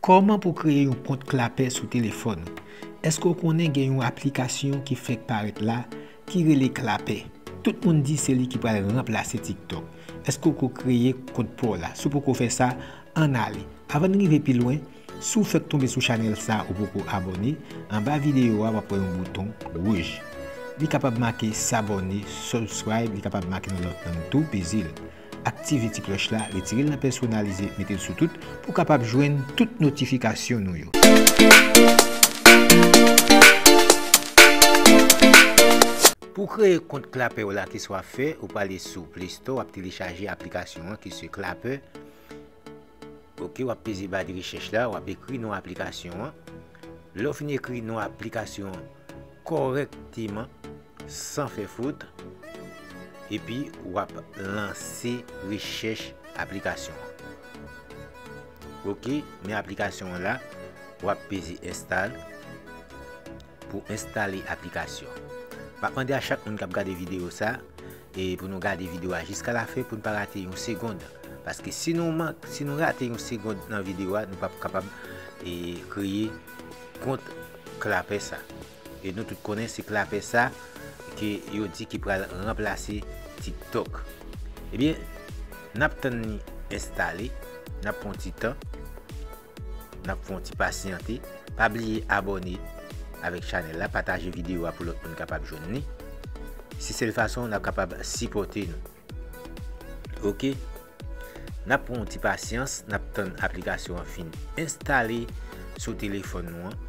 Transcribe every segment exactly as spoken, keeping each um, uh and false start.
Kòman pou kreye yon kont Clapper sou telefòn ou? Èske w konnen gen yon aplikasyon ki fèk parèt la ki rele Clapper? Tout moun di se li ki pral ranplase TikTok. Èske w ko kreye kont pa w la? Si w poko fè sa, ann ale. Avan n rive pi lwen, si w fèk tonbe sou chanèl sa ou poko abòne, anba videyo a w ap wè yon bouton wouj. Li kapab make s'abonner, subscribe, li kapab make nan lòt lang tou, peze l. Aktive ti klòch la, retire l nan pèsonalize, mete l sou tout pou w kapab jwenn tout notifikasyon nou yo. Pou kreye kont Clapper w la, kisa w ap fè? Ou prale sou Play Store, w ap telechaje aplikasyon an ki se Clapper. Ok, w ap peze ba de rechèch la, w ap ekri non aplikasyon an. Lè w fin ekri non aplikasyon an kòrèkteman, san fè fot, epi w ap lanse rechèch aplikasyon an. Ok, men aplikasyon an la, w ap peze install pou enstale aplikasyon. M ap mande a chak moun k ap gade videyo sa, e pou nou gade videyo a jiska lafen pou n pa rate yon segonn. Paske si nou man-, si nou rate yon segonn nan videyo a, nou p ap kapab, e, kreye kont Clapper sa. E nou tout konnen se Clapper sa ke yo di ki pral ranplase TikTok. Ebyen, n ap tann li enstale, n ap pran ti tan. N ap fè yon ti pasyante. Pa bliye abòne avèk chanèl la, pataje videyo a pou lòt moun kapab jwenn li. Se sèl fason n ap kapab sipòte nou. Ok? N ap pran yon ti pasyans, n ap tann aplikasyon an fin enstale sou telefòn nou an.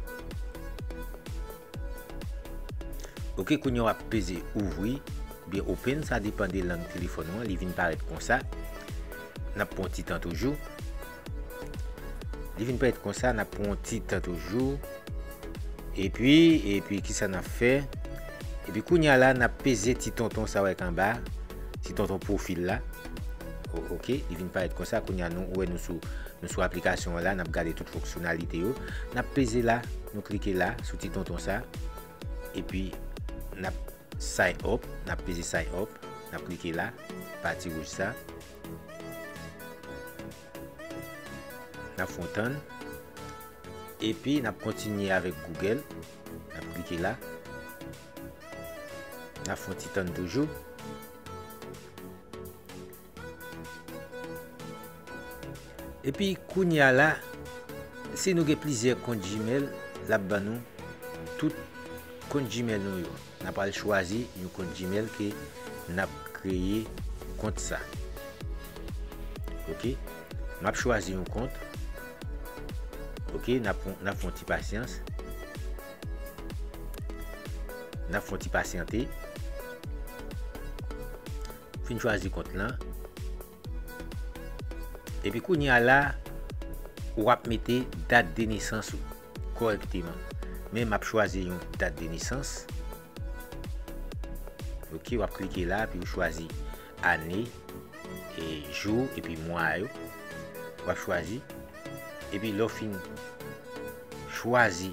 Ok, kounye a w ap peze ouvri, oubyen open, sa depann de lang telefòn ou an, li vin parèt konsa. N ap pran yon ti tan toujou. Li vin parèt konsa, n ap pran yon ti tan toujou. Epi, epi, kisa n ap fè? Epi kounye a la, n ap peze ti tonton sa w wè k anba, ti tonton pwofil la. O-, ok, li vin parèt konsa, kounye a nou wè nou sou, nou sou aplikasyon an la, n ap gade tout fonksyonalite yo. N ap peze la, nou klike la, sou ti tonton sa. Epi, n ap sign up, n ap peze sign up, n ap klike la, pati wouj sa. N ap fè yon tann. Epi, n ap kontinye avèk Google. N ap klike la. N ap fè yon ti tann toujou. Epi, kounye a la, si nou gen plizyè kont Gmail, l ap ban nou tout kont Gmail nou yo. N ap al chwazi yon kont Gmail ke n ap kreye kont sa. Ok? M ap chwazi yon kont. Ok, n ap, n ap fè yon ti pasyans. N ap fè yon ti pasyante. Fin chwazi kont lan. Epi kounye a la, w ap mete dat de nesans ou kòrèkteman. Men m ap chwazi yon dat de nesans. Ok, w ap klike la, epi w chwazi ane, e jou, epi mwa yo. W ap chwazi. Epi lè w fin chwazi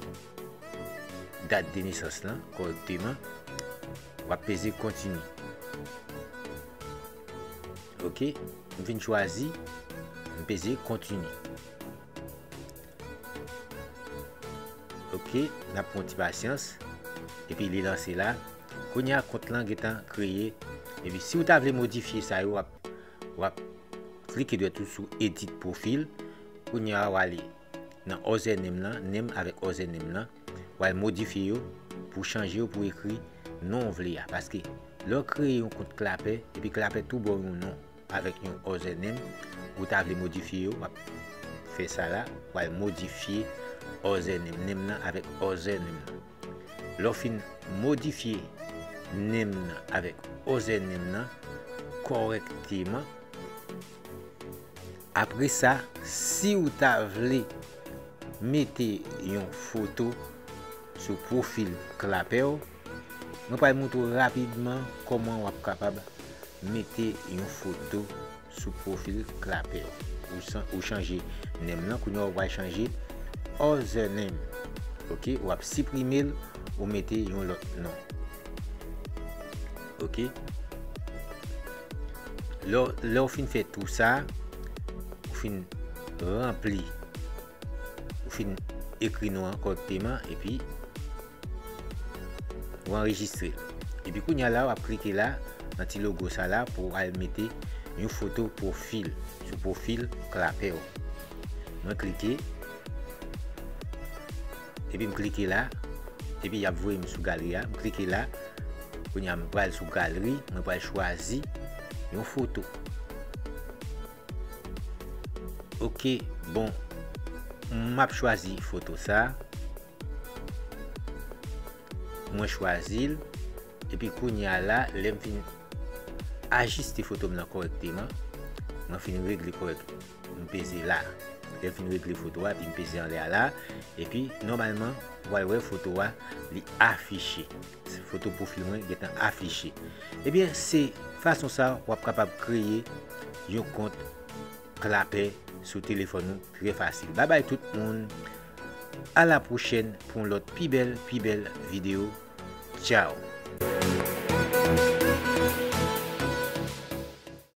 dat de nesans lan kòrèkteman, w ap peze kontinye. Ok, m fin chwazi, m peze kontinye. Ok, n ap pran ti pasyans, epi li lanse la. Kounye a, kont lan gentan kreye. Epi si w ta vle modifye sa yo, w ap, w ap klike dwèt ou sou edit profil. Kounye a, w ale nan username lan, name avèk username lan. W al modifye yo pou chanje yo, pou ekri non w vle a. Paske lè w kreye yon kont Clapper, epi Clapper tou ba w yon non avèk yon username, ou ta vle modifye yo, w ap fè sa la, w al modifye username, name nan avèk username nan. Lè w fin modifye name nan avèk username nan kòrèkteman, apre sa, si w ta vle mete yon foto sou pwofil Clapper w, mwen pral montre w rapidman kòman w ap kapab mete yon foto sou pwofil Clapper w. Ou san-, ou chanje name lan, kounye a w pral chanje username. Ok, w ap siprime l, ou mete yon lòt non. Ok. Lè, lè w fin fè tou sa, ou fin ranpli, fin ekri non an kòrèkteman, epi ou anrejistre l. Epi kounye a la, w ap klike la, nan ti logo sa la, pou w al mete yon foto pwofil sou pwofil Clapper w. Mwen klike, epi m klike la, epi y ap voye m sou galri a. M klike la, kounye a m pral sou galri, mwen pral chwazi yon foto. Ok, bon, m ap chwazi foto sa. Mwen chwazi l. Epi kounye a la, lè m fin ajiste foto m nan kòrèkteman, mwen fin regle kòrèk, m peze la. Lè m fin regle foto a, epi m peze anlè a la, epi nòmalman, w pral wè foto a, li afiche. Foto pwofil mwen gentan afiche. Ebyen, se fason sa w ap kapab kreye yon kont Clapper sou telefòn ou trè fasil. Babay tout moun. A la pwochèn pou yon lòt pi bèl, pi bèl videyo. Tchaw!